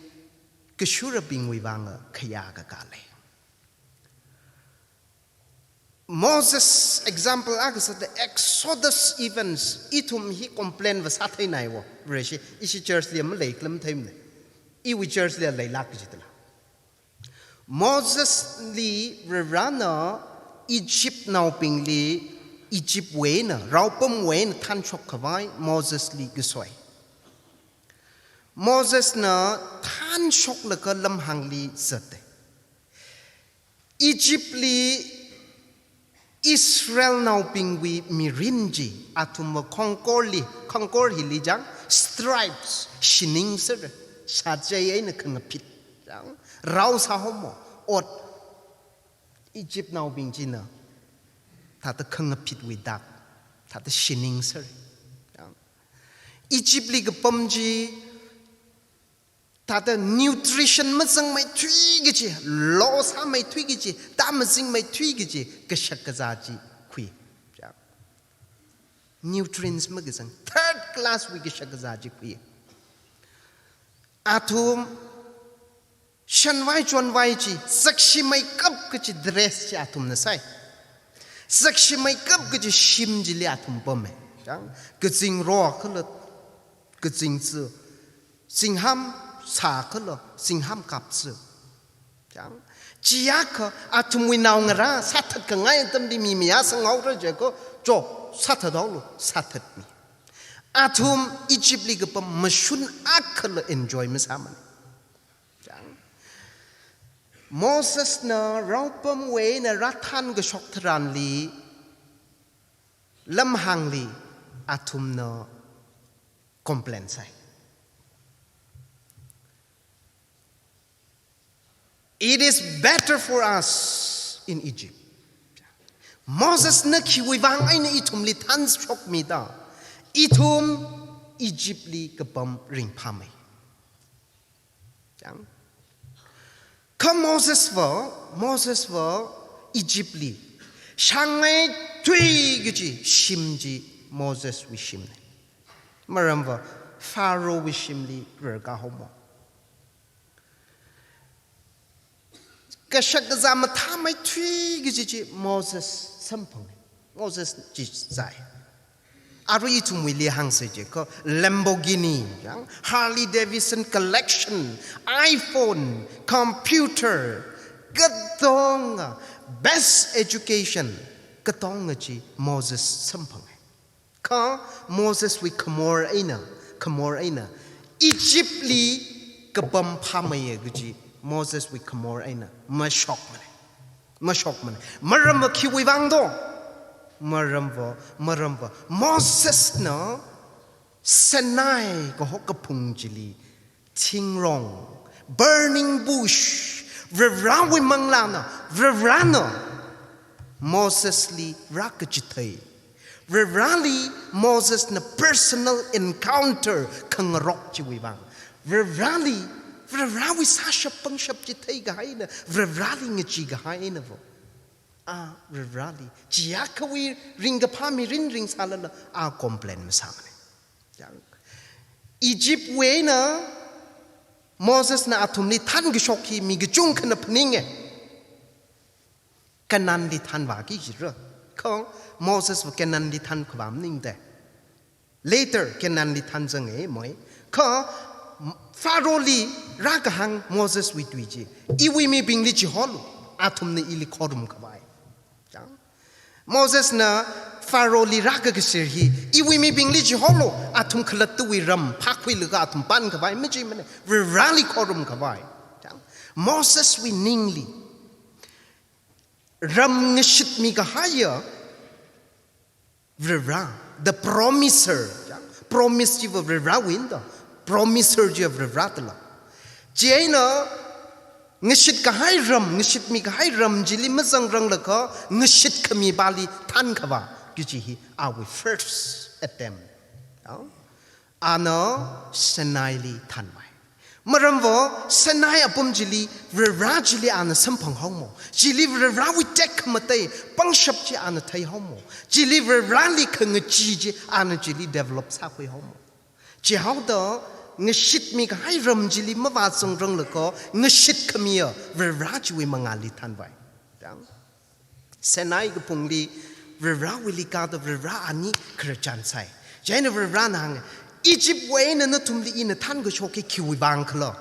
kashurabingwui vanga khayākakā lei. Moses example akha sāda Exodus events, ithum hi complain va sātheinaiwo, Vareshi, ishi church li maleikhala matheimane, iwui church li leilāk kajitala. Mosesli Varivarana Egyptnaobingli, Egyptwui eina, raopamwui eina thanshok khavai Mosesli kasoi. Mosesna thanshoklaga lamhāngli zata. Egyptli Israelnaobingwui mirin chi, athumva khongkorli, khongkor hili chang, stripes, shining sāra, shachei eina khangaphit chang, rao sāhaomo, ot, Egyptnaobing china, thāda khangaphitwui dak, thāda shining sāra chang. Egyptli kapam chi, thāda nutrition mazangmeithui kaji, lo sāmeithui kaji, ta mazingmeithui kaji, kashak kazā chi khui. Nutrients makazang, third class wui kashak kazā chi khui. Athum shanvai chonvai chi, zakshimeikap kaji dress chi athumna sāi. Zakshimeikap kaji shim chili athum pama. Chang, kazing ro khala, kazing tsu, zingham sā khala, zingham kap tsu. Chang, chiakha athumwui naongarā sāthat khangai atamli mi mayā sanghaora jiakha, cho, sāthat haolu, sāthatmi. Athum Egyptli kapam mashun akhala enjoy masāmana. Chang, Mosesna raopamwui eina rāthankashok tharanli, lamhāngli athumna complain sāi. "It is better for us in Egypt." Mosesna khiwui vang eina ithumli thanshokmida, ithum Egyptli kapam ringphāmei. Chang, kha Mosesva, Mosesva Egyptli shāngngaithui kaji shim chi Moseswui shimna. Maramva Pharaohwui shimli rarkā haomo. Kashak kazā mathāmeithui kaji chi Moses samphanga. Moses chi zai. Arui ithumwuili hāngsa jiakha Lamborghini, chang, Harley Davidson collection, iPhone, computer, katonga, best education, katonga chi Moses samphanga. Kha Moseswui khamor eina, khamor eina, Egyptli kapam phāmeiya kaji Moseswui khamor eina mashokmana. Mashokmana. Maramva khiwui vang do? Maramva, maramva Mosesna Sinai kaho kaphung chili thingrong, burning bush, Varivarawui manglāna, Varivarana Mosesli rākachithei. Varivarali Mosesna personal encounter khangarok chiwui vang. Varivarali, Varivarawui sāshap pangshap chi theikahaina, Varivarali ngachee kahaina vo. A, Varivarali, chiakhawui ringkaphā mirin ringsālala, a complain masāmana. Chang, Egyptwui eina Mosesna athumli thankashok hi mi kachungkhana phaninga. Canaanli thanvāki jira. Kha Mosesva Canaanli thankhavā maningda. Later Canaanli thanzanga moi. Kha Pharaohli rākahāng Moseswui tui chi, "Iwui mibingli chihaolu, athumna ili khorumkhavai." Chang, Mosesna Pharaohli rākakashir hi, "Iwui mibingli chihaolu, athum khalattawui ram phākhuilaga athum pankhavai majimana, Varivarali khorumkhavai." Chang, Moseswui ningli ram ngashitmi kahaiya Varivara, the promiser, chang, promise chiva Varivarawui eina, promiser chiva Varivara dala. Chieina ngashit kahai ram, ngashitmi kahai ram chili mazangranglaga ngashit khami pali thankhavā kaji hi awui first attempt. Chang, ana Sinaili thanvai. Maramva Sinai apam chili, Varivara chili ana samphang haomo. Chili Varivarawui tekhamatei pangshap chi ana thei haomo. Chili Varivarali khangachee chi ana chili develop sākhui haomo. Chihaoda ngashitmi kahai ram chili mavāzangranglaga ngashit khamiya Varivara chiwui mangāli thanvai. Chang, Sinai kaphungli Varivarawuili kāda Varivara ani khararchan sāi. Chieina Varivarana hānga, "Egyptwui eina nathumli ina thankashok hi khiwui vang khala?"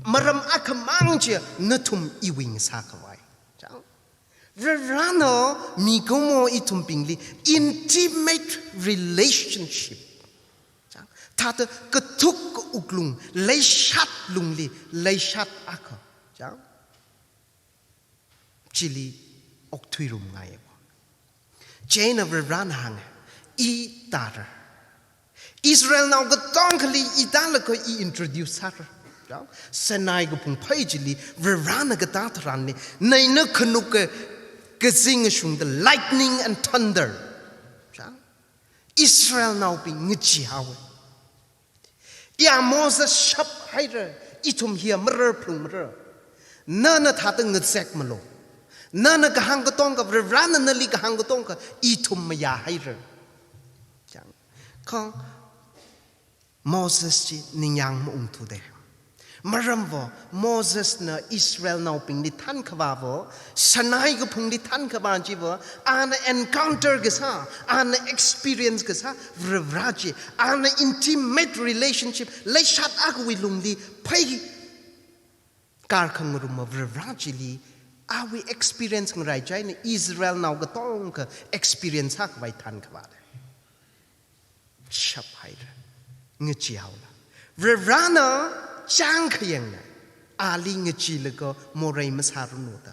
Maram akhamang chi nathum iwui ngasākhavai. Chang. Varivarana mikumo ithumbingli intimate relationship. Chang. Thāda kathuk wuklung, leishat lungli, leishat akha. Chang. Chili okthuirum ngaiya. Chieina Varivarana hānga, i tāra. Israelnao katongkhali i tālaga i introduce sāra. Chang, Sinai kaphung phei chili Varivarana katā tharanli, naina khanuk ka, kazing kashungda lightning and thunder. Chang, Israelnaobing ngacheehaowa. Iya Moses shaphaira, ithum hiya marar phalungmara. Nana thāda ngazek malo. Nana kahāng katonga, Varivarana nali kahāng katonga, ithum mayāhaira. Chang. Kha Moses chi ningyāng maungthuda. Maramva, Mosesna Israelnaobingli thānkhavāva, Sinai kaphungli thānkhavā chiva, ana encounter kasā, ana experience kasā Varivara chi, ana intimate relationship, leishat akhawui lungli phei karkhangaruma Varivara chili, awui experience ngarai chieina Israelnao katonga experience akhavai thānkhavāda. Shaphaira. Ngacheehaola. Varivarana chang khayangna, ali ngacheelaga morei masāranu da.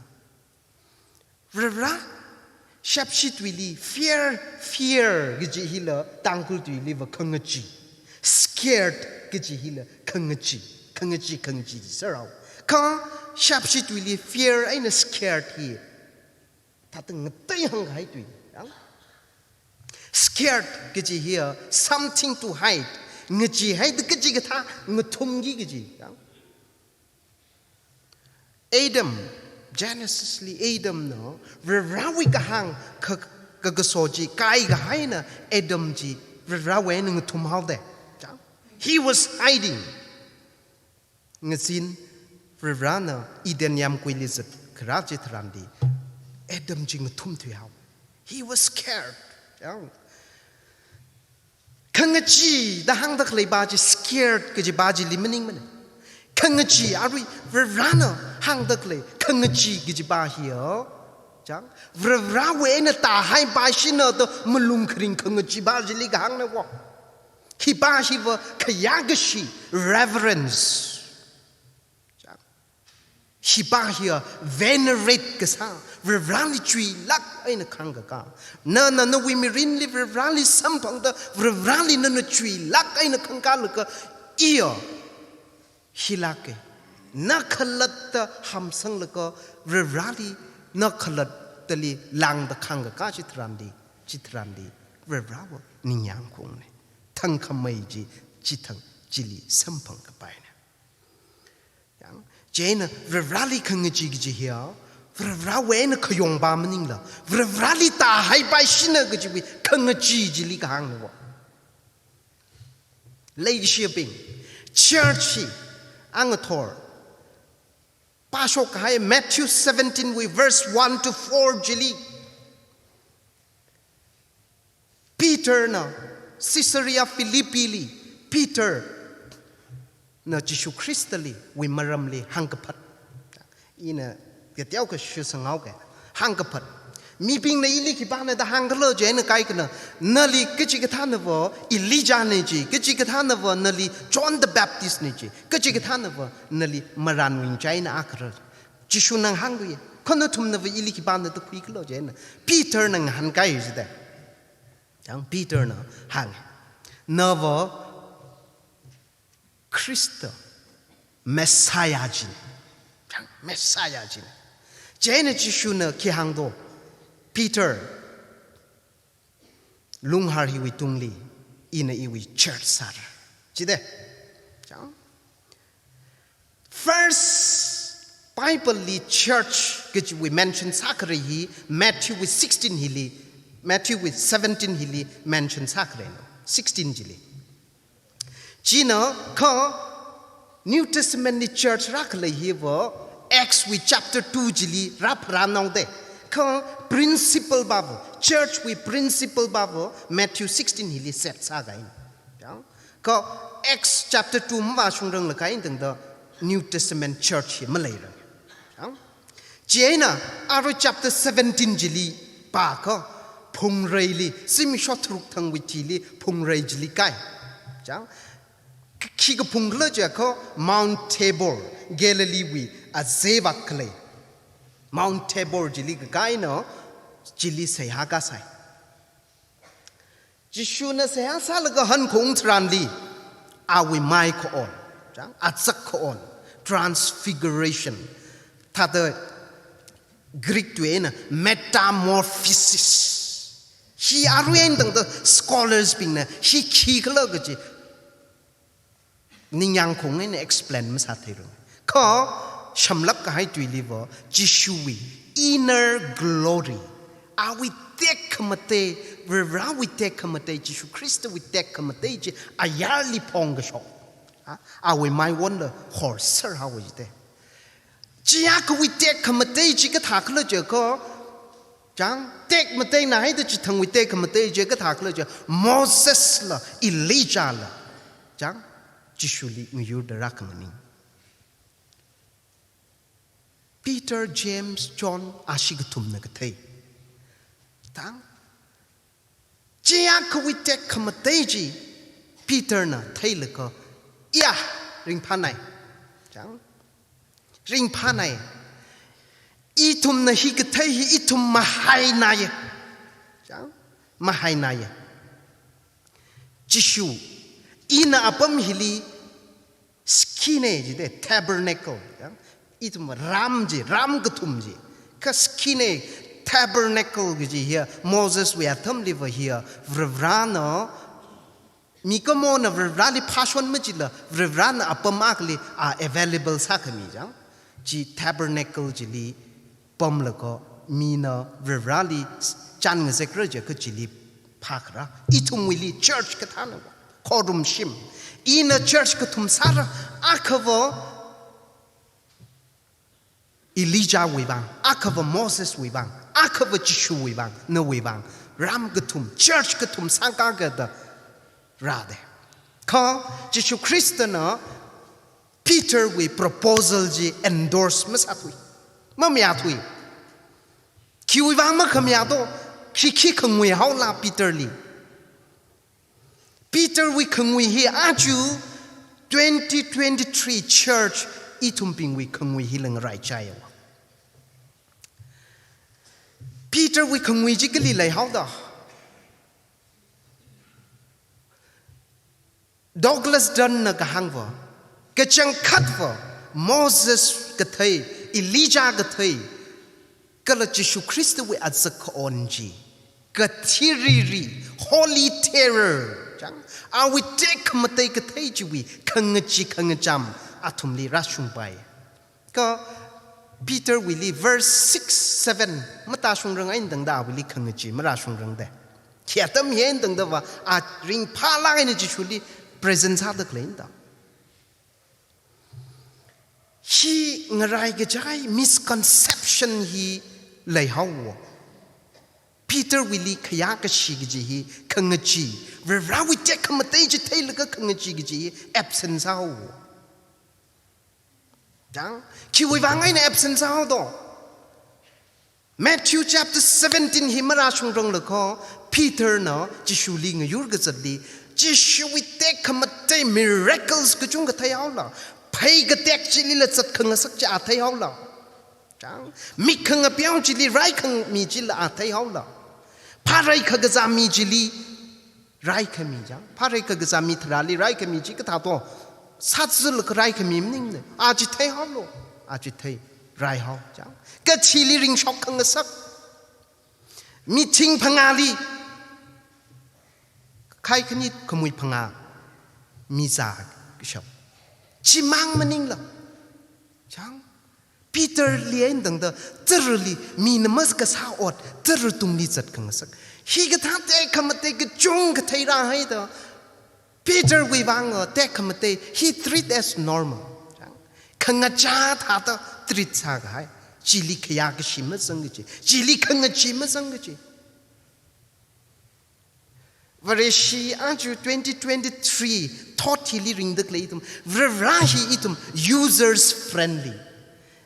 Varivara, Shapshi tuili fear, fear kaji hila, Tangkhul tuiliva khangachee. Scared kaji hila khangachee. Khangachee, khangachee ji sārao. Kha Shapshi tuili fear eina scared hi thāda ngatei hāngkahai tui. Yang? Scared kaji hiya something to hide. Ngacheehaida kachikathā ngathumki kaji. Yang? Adam, Genesis li Adamna Varivarawui kahāng ka, ka, kaso chi kaikahaina Adam chi Varivarawui eina ngathumhaoda. He was hiding. Ngazin Varivarana Eden yāmguili zatkharā chitharanli Adam chi ngathumthuihao. He was scared. Yang. Khangachee da hāngda khalei pa chi scared kaji pa chili maningmana. Khangachee arui Varivarana hāngda khalei khangachee kaji pa hiya. Chang, Varivarawui eina tāhai pa shina da malung kharing khangachee pa chili kahāngna wo. Hi pa hiva khayākashi, reverence. Chang. Hi pa hiya venerate kasā, Varivarali chuilāk eina khāngkakā. Nana nawui mirinli Varivarali samphangda, Varivarali nana chuilāk eina khāngkālaga, iya hilāka. Na khalatta hamsanglaga, Varivarali na khalattali lāngda khāngkakā chitharanli, chitharanli Varivarava ningyāngkhaungna. Thangkhamei chi, chithang chili samphangkapaina. Yang, chieina Varivarali khangachee kaji hiya, Varivarawui eina khayong pa maningla, Varivarali tāhai pa shina kajiwui khangachee chili kahāngna wo. Leikashiyabing, church hi, angathor, pāshokkahai Matthew seventeen wui verse one to four chili. Peterna Caesarea Philippili, Peterna Jishu Khristali wui maramli hāngkaphat. Ina kateokha shuisanghaoka, hāngkaphat. Mibingna ili khipāna da hāngkhala chieina kaikhana, nali kachikathānava Elijahna ji, kachikathānava nali John the Baptistna ji, kachikathānava nali marānwui ngachaina akhara. Jishuna ngahānluiya, kha nathumnava ili khipāna da khuikhala chieina, Peterna ngahānkai jida. Yang Peterna hānga, nava Khrista, Messiah china. Yang Messiah china. Chieina Jishuna khi hāngdo, Peter, lunghar hiwui tungli ina iwui church sāra. Jida. Yang first Bible li church kajiwui mention sākharei hi Matthew wui sixteen hili, Matthew wui seventeen hili mention sākhareina. Sixteen chili. China kha New Testament li church rākhalei hiva Acts wui chapter two chili rāpharānaoda. Kha principle pava, church wui principle pava Matthew sixteen hili set sākahaina. Yang, kha Acts chapter two mavāshungranglakha eina tangda New Testament church hi maleirang. Chang? Chieina, arui chapter seventeen chili pākha, phungreili, zimiksho tharuk thangwui thili, phungrei chili kai. Chang? Khi kaphung khala jiakha, Mount Tabor, Galilee wui azeiva khalei Mount Tabor chili kakaina, chili seihā kasai. Jishuna seihā sālaga hankaung tharanli, awui mai khaon, chang, azak khaon, transfiguration. Thāda Greek tuina metamorphosis. Hi arui eina tangda scholars bingna hi khikhala kaji ningyāng khaung eina explain masātheirang. Kha shamlap kahai tuiliva, Jishuwui inner glory, awui tekhamatei, Varivarāwui tekhamatei, Jishu Khristawui tekhamatei chi ayarli phongkashok. Ha? Awui maiwonla horser haowa jite. Chiakhawui tekhamatei chi kathā khala jiakha, chang, tekmatei nahaida chithangwui tekhamatei chi kathā khala jiakha, Mosesla, Elijahla, chang, Jishuli ngayurda rākhanganing. Peter, James, John, ashi kathumna kathei. Chang, chiakhawui tekhamatei chi Peterna theilaga, ya, ringphānai. Chang, ringphānai. Ithumna hi kathei hi ithum mahainai. Chang, mahainai. Jishu, ina apam hili skene jite, tabernacle, ya. Ithum ram chi, ram kathum chi. Kha skene, tabernacle kaji hiya, Moseswui atamliva hiya, Varivarāna, mikumona Varivarāli phāshon machila, Varivarāna apam akhali a available sākhami chang. Chi tabernacle chili pamlaga, mina Varivarāli chān ngazekra jiakha chili phākharā. Ithumwuili church kathāna, khorumshim. Ina church kathum sāra, akhava Elijahwui vang, akhava Moseswui vang, akhava Jishuwui vang, nawui vang, ram kathum, church kathum sākakada rāde. Kha Jishu Khristana Peterwui proposal chi endorse masāthui, mamayāthui. Khiwui vang makhamayā do, khi khi khangui haola Peterli. Peterwui khangui hi aja twenty twenty-three church ithumbingwui khangui hila ngaraichaiya. Peterwui khangui chi kali leihaoda? Douglas Dunnna kahāngva, kachangkhatva, Moses kathei, Elijah kathei, kala Jishu Khristawui azak khaon chi, kathiriri, holy terror, chang, awui tekhamatei kathei chiwui khangachee khangacham athumli rāshungpai. Kha Peterwuili verse six, seven matāshungrang eina tangda awuili khangachee marāshungrangde. Khi atam hi eina tangdava a ringphālāk eina Jishuli present sāda khalei eina tang. Hi ngarai kachai misconception hi leihaowa. Peterwuili khayākashi kaji hi khangachee, Varivarāwui tekhamatei chi theilaga khangachee kaji hi absent sāhaowa. Chang, khiwui vang eina absent sāhao do? Matthew chapter seventeen hi marāshungranglakha, Peterna Jishuli ngayur kazatli, Jishuwui tekhamatei miracles kachungkha theihaola, phei katek chilila zatkhangasak chi a theihaola. Chang, mik khangapeo chili raikhami chila a theihaola. Pharei khakazā mi chili raikhami chang. Pharei khakazā mi tharāli raikhami chi kathā to? Sāzalaga raikhami maningla. A chi theihaolo. A chi thei. Raihao chang. Kathili ringshok khangasak. Mithing phangāli, khai khani khamui phangā mizā kashap. Chimang maningla. Chang. Peterli eina tangda, Tarali, mina maskasā ot, Tara tungli zatkhangasak. Hikathā tekhamatei kachungkha theirāhaida, Peterwui vang tekhamatei hi treat as normal. Khangachā thāda treat sākahai. Chili khayākashi mazang kaji. Chili khangachee mazang kaji. Vareshi aja twenty twenty-three thot hili ringda khalei ithum, Varivara hi ithum users friendly.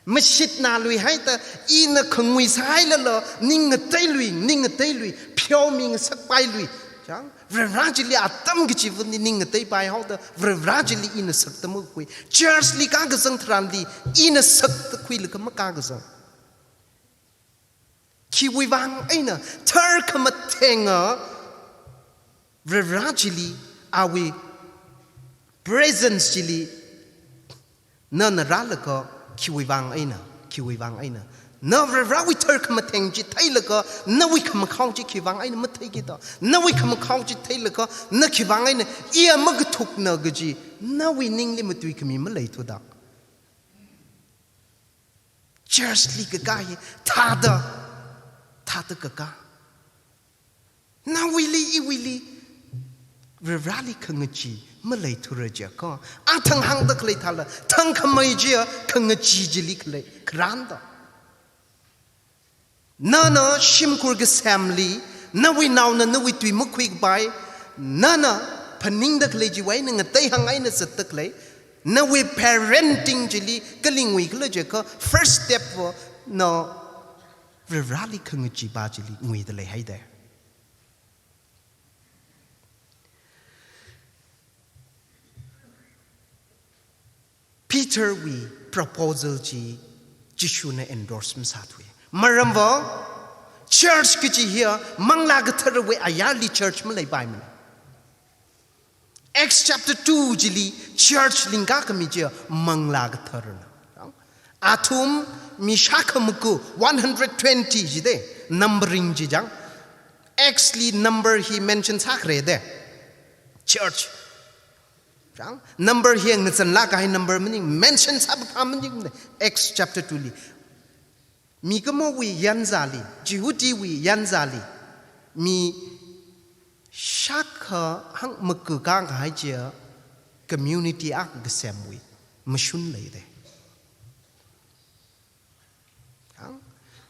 Mashitnalui haida, ina khangui sāhailala, ning ngateilui, ning ngateilui, pheomi ngasakpailui. Chang, Varivara chili atam kachivali ning ngateipai haoda, Varivara chili ina saktamukhui. Church li kakazang tharanli, ina saktakhuilaga makakazang. Khiwui vang eina, tharkhamathenga Varivara chili, awui presence chili, nana rālaga khiwui vang eina, khiwui vang eina. Na Varivarawui tharkhamatheng chi theilaga, nawui khamakhao chi khivang eina matheikida. Nawui khamakhao chi theilaga, na khivang eina, iya makathukna kaji, nawui ningli matuikhami maleithuda. Church li kakā hi, thāda, thāda kakā. Nawuili, iwuili, Varivarali khangachee maleithura jiakha, athang hāngda khalei thāla, thangkhamei chiya khangachee chili khalei, kharānda. Nana shimkhur kasemli, nawui naona nawui tui makhuikapai, nana phaningda khalei chiwui eina ngateihāng eina zatda khalei, nawui parenting chili kali nguikhala jiakha, first step va na Varivarali khangacheepa chili nguida leihaida. Peter wui proposal chi Jishuna endorse masāthui. Maramva, church kachi hiya Manglā Katharawui ayarli church maleipaimana. Acts chapter two chili church lingkakhami chiya Manglā Katharana. Athum mi shākha maga, one hundred twenty jida, numbering chi chang. Acts li number hi mention sākhareda. Church. Chang, number hi ngazanlāk kahai number maning, mention sāpapam maning, Acts chapter two li. Mikumowui yanzali, Jihudiwui yanzali, mi shākha hangmagakā kahai chiya community akha kasemwui mashun leida. Ang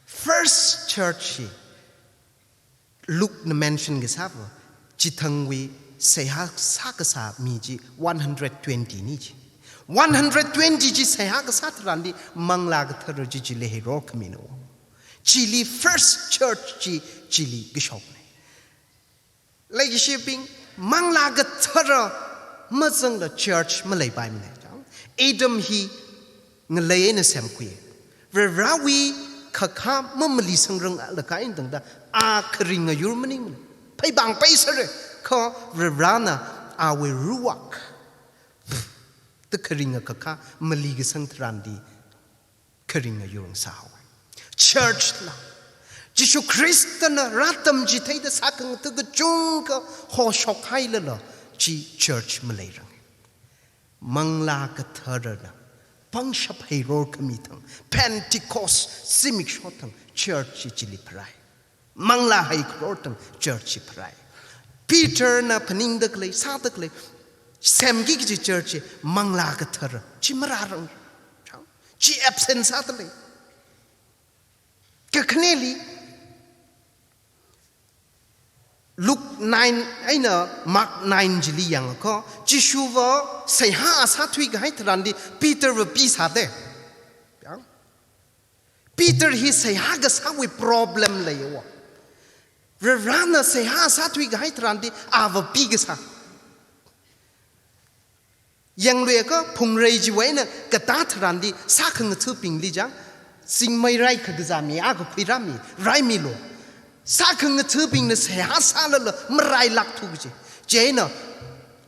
first church hi Luke na mention kasāva, chithangwui seihā sākasā mi chi one hundred twenty ni chi. One hundred twenty chi seihā kasā tharanli Manglā Kathara chi chili heiror khamina. Chili first church chi chili kashokna. Leikashibing, Manglā Kathara mazangla church maleipaimana. Adam hi ngalei eina semkhui. Varivarawui khakha mamali sangrang laga eina tangda a kharinga yur maningmana. Pheipāng paisāra, kha Varivarana awui ruach da kharinga khakha mali kasang tharanli kharinga yur ngasāhaowa. Church la, Jishu Khristana rātamchitheida sākhangatha kachungkha hoshokhailala, chi church maleiranga. Manglā Katharana pangshap heiror khami thang, Pentecost zimiksho thang church chi chili pharai. Manglā heikharor thang church chi pharai. Peter na phaningda khalei, sāda khalei, semki kaji church chi Manglā Kathara chi marārang. Chi absent sāda lei. Kakhaneli, Luke nine eina Mark nine chili yangakha, Jishuva seihā sāthui kahai tharanli Peterva pisāda. Yang. Peter hi seihā kasāwui problem leiya. Varivarana seihā sāthui kahai tharanli ava pikasā. Yangluiakha phungrei chiwui eina katā tharanli sākhangathabingli chang, zingmei rai khakazā mi akha khuirāmi, raimilu. Sākhangathabingna seihā sālala marailākthu kaji. Chieina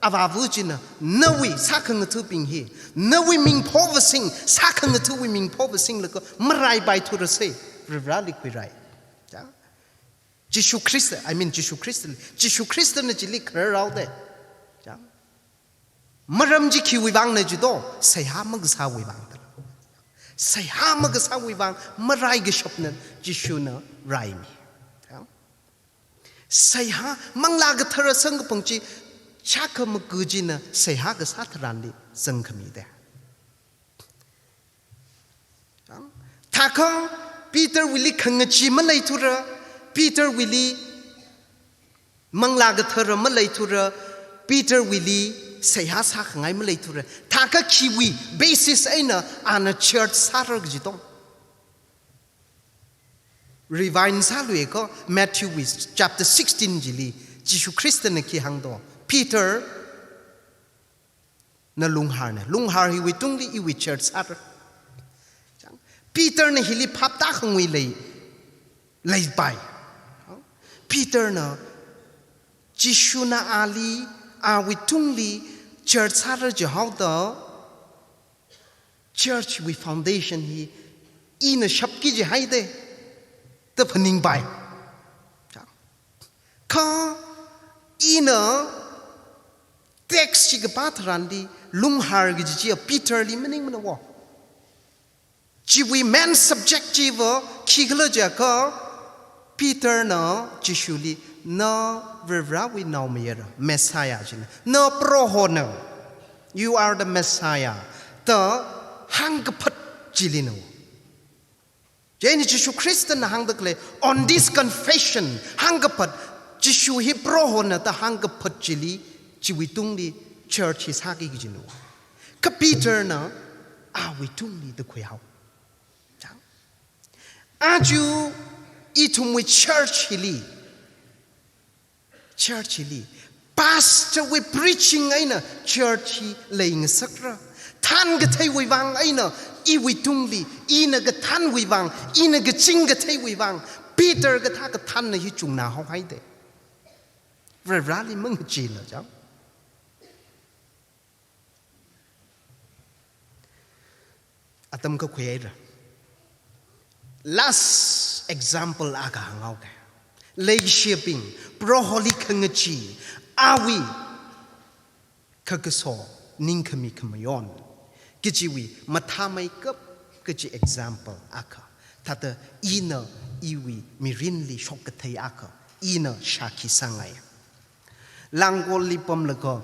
avāva china, nawui sākhangathabing hi, nawui mingphova sing, sākhangatha̱wui mingphova singlaga maraipaithurase, Varivarali khuirai. Ya? Jishu Khrista, I mean Jishu Khrista, Jishu Khristana chili khararhaoda. Ya? Maram chi khiwui vangna jido, seihā makasāwui vangda. Seihā makasāwui vang, maraikashapna Jishuna raimi. Ya? Seihā, Manglā Kathara sangkapong chi, shākha maga china seihā kasā tharanli zangkhamida. Thākha Peterwuili khangachee maleithura, Peterwuili Manglā Kathara maleithura, Peter wuili seihā sākhangai maleithura. Thākha khiwui basis eina ana church sāra kaji tong. Rewind sāluiakha Matthew wui chapter sixteen chili, Jishu Khristana khi hāng do. Peter, na lunghar na. Lunghar hiwui tungli iwui church sāra. Chang. Peter na hili phap tākhangui lei, leipai. Peter na Jishuna ali, awui tungli church sāra jihaoda, church wui foundation hi ina shapki jihaida, da phaningpai. Kha ina text chi kapā tharanli lunghar kaji chi Peter li maningmana wo. Chiwui main subject chiva khikhala jiakha, Peter na Jishuli, "Na Varivarawui Naomayara, Messiah china. Na Prohona. You are the Messiah," da hāngkaphat chili na. Chieina Jishu Khristana hāngda khalei, on this confession, hāngkaphat, Jishu hi Prohona da hāngkaphat chili, chiwui tungli church hi sāki kajina. Kha Peter na awui tungli da khuihao. Chang. Aja ithumwui church hili, church hili, pastor wui preaching eina church hi leingasakra. Thankatheiwui vang eina iwui tungli, ina kathānwui vang, ina kaching katheiwui vang, Peter kathā kathānna hi chungna haohaida. Varivarali mangacheela chang. Atam kakhuihaira. Last example akha hānghaoke. Leishibing, Proholi khangachee, awui khakaso, ningkhami khamayon, kajiwui mathāmeikap kaji example akha. Thāda ina iwui mirinli shokkathei akha ina shākhi sāngai. Langkolli pamlaga,